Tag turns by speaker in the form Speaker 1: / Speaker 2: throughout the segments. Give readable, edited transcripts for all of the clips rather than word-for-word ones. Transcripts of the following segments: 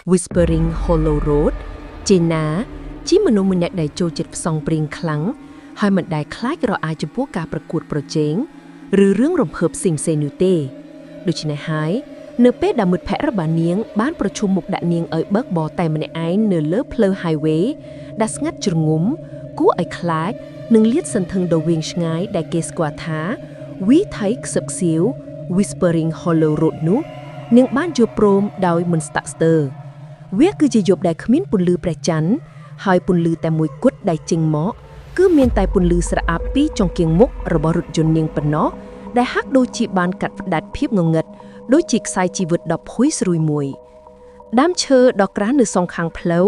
Speaker 1: Whispering Hollow Road ចេណាជាមនុស្សម្នាក់ដែលចូលចិត្តផ្សងព្រេងខ្លាំងហើយមិនដែលខ្លាចរអាចំពោះការប្រកួតប្រជែងឬរឿងរំភើបផ្សេងៗនោះទេដូច្នេះហើយនៅពេលដែលមិត្តភក្តិរបស់នាងបានប្រជុំមុខដាក់នាងឲ្យបើកបរតែម្នាក់ឯងនៅលើផ្លូវ highway ដែលស្ងាត់ជ្រងំគួរឲ្យខ្លាចនិងលាតសន្ធឹងដ៏វែងឆ្ងាយដែលគេស្គាល់ថាវិថីខ្សឹបខ្សៀវ Whispering Hollow Road នោះនាងបានយល់ព្រមដោយមិនស្ទាក់ស្ទើរ វាគឺជាយប់ដែលគ្មានពន្លឺព្រះច័ន្ទហើយពន្លឺតែមួយគត់ដែលចេញមកគឺមានតែពន្លឺស្រអាប់ពីចង្គៀងមុខរបស់រថយន្តនាងប៉ុណ្ណោះដែលហាក់ដូចជាបានកាត់ផ្តាច់ភាពងងឹតដូចជាខ្សែជីវិតដ៏ភុយស្រួយមួយដើមឈើដ៏ក្រាស់នៅសងខាងផ្លូវ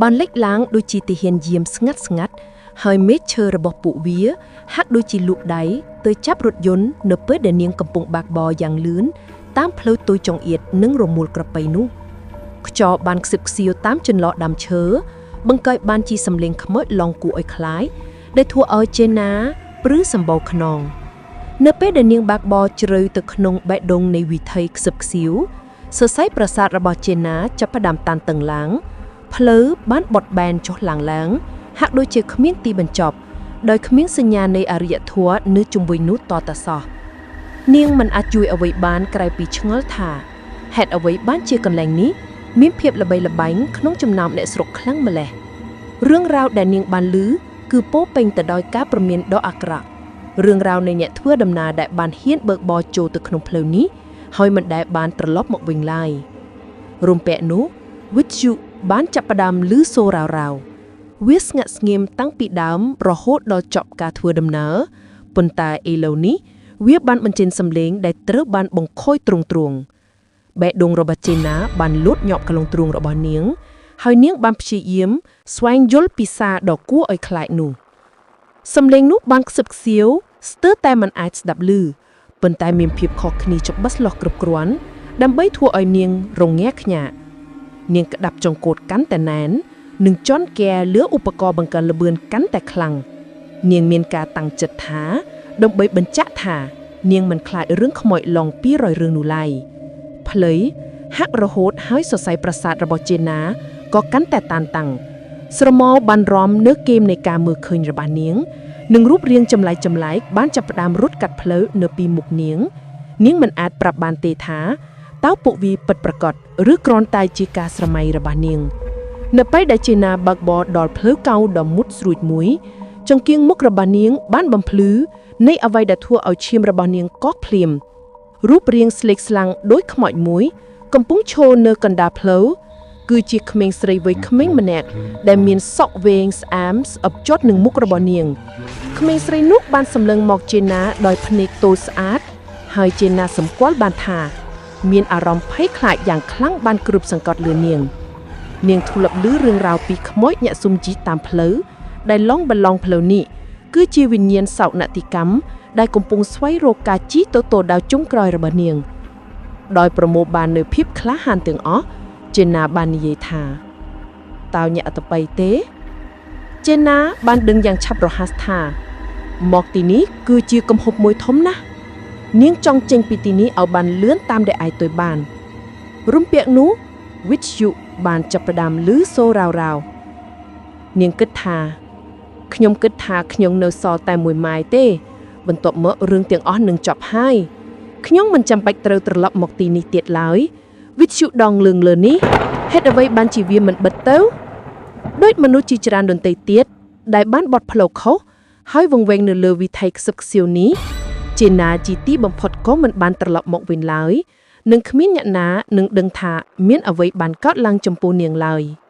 Speaker 1: បានលេចឡើងដូចជាទាហានយាមស្ងាត់ស្ងាត់ហើយមេឃឈើរបស់ពួកវាហាក់ដូចជាលូកដៃទៅចាប់រថយន្តនៅពេលដែលនាងកំពុងបាក់បរយ៉ាងលឿនតាមផ្លូវទុយចង្អៀតនិងរមួលក្រពៃនោះ ខ្យល់បានខ្សឹបខ្សៀវតាមចន្លោះដើមឈើបង្កើតបានជាសម្លេងខ្មោចឡងគួរឲ្យខ្លាចដែលធ្វើឲ្យចេណាព្រឺសម្បោរខ្នងនៅពេលដែលនាងបាក់បរជ្រៅទៅក្នុងបេះដូងនៃវិថីខ្សឹបខ្សៀវសរសៃប្រសាទរបស់ចេណាចាប់ផ្ដើមតានតឹងឡើងផ្លូវបានបត់បែនចុះឡើងឡើងហាក់ដូចជាគ្មានទីបញ្ចប់ដោយគ្មានសញ្ញានៃអរិយធម៌នៅជុំវិញនោះតតសោះ នាងមិនអាចជួយអ្វីបានក្រៅពីឆ្ងល់ថាហេតុអ្វីបានជាកន្លែងនេះមានភាពល្បីល្បាញក្នុងចំណោមអ្នកស្រុកខ្លាំងម្ល៉េះរឿងរ៉ាវដែលនាងបានឮគឺពោរពេញទៅដោយការព្រមានដ៏អាក្រក់រឿងរ៉ាវនៃអ្នកធ្វើដំណើរដែលបានហ៊ានបើកបរចូលទៅក្នុងផ្លូវនេះហើយមិនដែលបានត្រឡប់មកវិញឡើយរំពាក់នោះវិទ្យុបានចាប់ផ្ដើមឮសូររ៉ាវៗវាស្ងាត់ស្ងៀមតាំងពីដើមរហូតដល់ចប់ការធ្វើដំណើរប៉ុន្តែឥឡូវនេះ វាបានបញ្ចេញសម្លេងដែលត្រូវបានបង្ខូចទ្រង់ទ្រង់បេះដូងរបស់ចេណាបានលូតញាប់ក្នុងទ្រូងរបស់នាង ហើយនាងបានព្យាយាមស្វែងយល់ពីសារដ៏គួរឲ្យខ្លាចនោះសម្លេងនោះបានខ្សឹបខ្សៀវស្ទើរតែមិនអាចស្ដាប់ឮប៉ុន្តែមានភាពខុសគ្នាច្បាស់លាស់គ្រប់គ្រាន់ដើម្បីធ្វើឲ្យនាងរងាខ្ញាក់នាងក្តាប់ចង្កូតកាន់តែណែននិងជន់កែលើឧបករណ៍បង្កើនល្បឿនកាន់តែខ្លាំងនាងមានការតាំងចិត្តថា ដើម្បីបញ្ជាក់ថា នាងមិនខ្លាចរឿងខ្មោចឡង200រឿងនោះឡើយផ្លូវហាក់រហូតហើយសរសៃប្រសាទរបស់ចេណាក៏កាន់តែតានតឹងស្រមោលបានរំនៅគែមនៃការមើលឃើញរបស់នាងនិងរូបរាងចម្លែកចម្លែកបានចាប់ផ្ដើមរត់កាត់ផ្លូវនៅពីមុខនាង នាងមិនអាចប្រាប់បានទេថាតើពួកវាពិតប្រាកដឬគ្រាន់តែជាការស្រមៃរបស់នាង នៅពេលដែលចេណាបើកបរដល់ផ្លូវកោងដ៏មុតស្រួចមួយ ចង្គៀងមុខរបស់នាងបានបំភ្លឺនៃអ្វីដែលធ្វើឲ្យឈាមរបស់នាងកកភ្លាមរូបរាងស្លេកស្លាំងដូចខ្មោចមួយ កំពុងឈរនៅកណ្ដាលផ្លូវគឺជាក្មេងស្រីវ័យក្មេងម្នាក់ដែលមានសក់វែងស្អាមស្អប់ជាប់នឹងមុខរបស់នាងក្មេងស្រីនោះបានសម្លឹងមកចេណាដោយភ្នែកតូចស្អាត ហើយចេណាសម្គាល់បានថា មានអារម្មណ៍ភ័យខ្លាចយ៉ាងខ្លាំងបានគ្របសង្កត់លើនាង នាងធ្លាប់ឮរឿងរ៉ាវពីខ្មោចអ្នកសុំជីតាមផ្លូវដែលឡងបន្លងផ្លូវនេះគឺជាវិញ្ញាណសោកនាដកម្មដែលកំពុងស្វែងរកការជីទៅទល់ដៅចុងក្រោយរបស់នាង ដោយប្រមូលបាននូវភាពក្លាហានទាំងអស់ចេណាបាននិយាយថាតើអ្នកអត្តបិយទេចេណាបានដឹងយ៉ាងឆាប់រហ័សថា មកទីនេះគឺជាកំហុសមួយធំណាស់នាងចង់ចេញពីទីនេះឲ្យបានលឿនតាមដែលអាចទៅបាន រំពាក់នោះវិទ្យុបានចាប់ផ្ដើមឮសូររ៉ាវៗនាងគិតថាខ្ញុំគិតថាខ្ញុំនៅសល់តែមួយម៉ាយទេ បន្ទាប់មករឿងទាំងអស់នឹងចប់ហើយខ្ញុំមិនចាំបាច់ត្រូវត្រឡប់មកទីនេះទៀតឡើយវិទ្យុដងលឿងលើនេះហេតុអ្វីបានជាវាមិនបិទទៅដោយមនុស្សជាច្រើនដទៃទៀតដែលបានបត់ផ្លូវខុសហើយវង្វេងនៅលើវិថីខ្សឹបខ្សៀវនេះជាណាជាទីបំផុតក៏មិនបានត្រឡប់មកវិញឡើយ នឹងគ្មានអ្នកណានឹងដឹងថាមានអ្វីបានកើតឡើងចំពោះនាងឡើយ។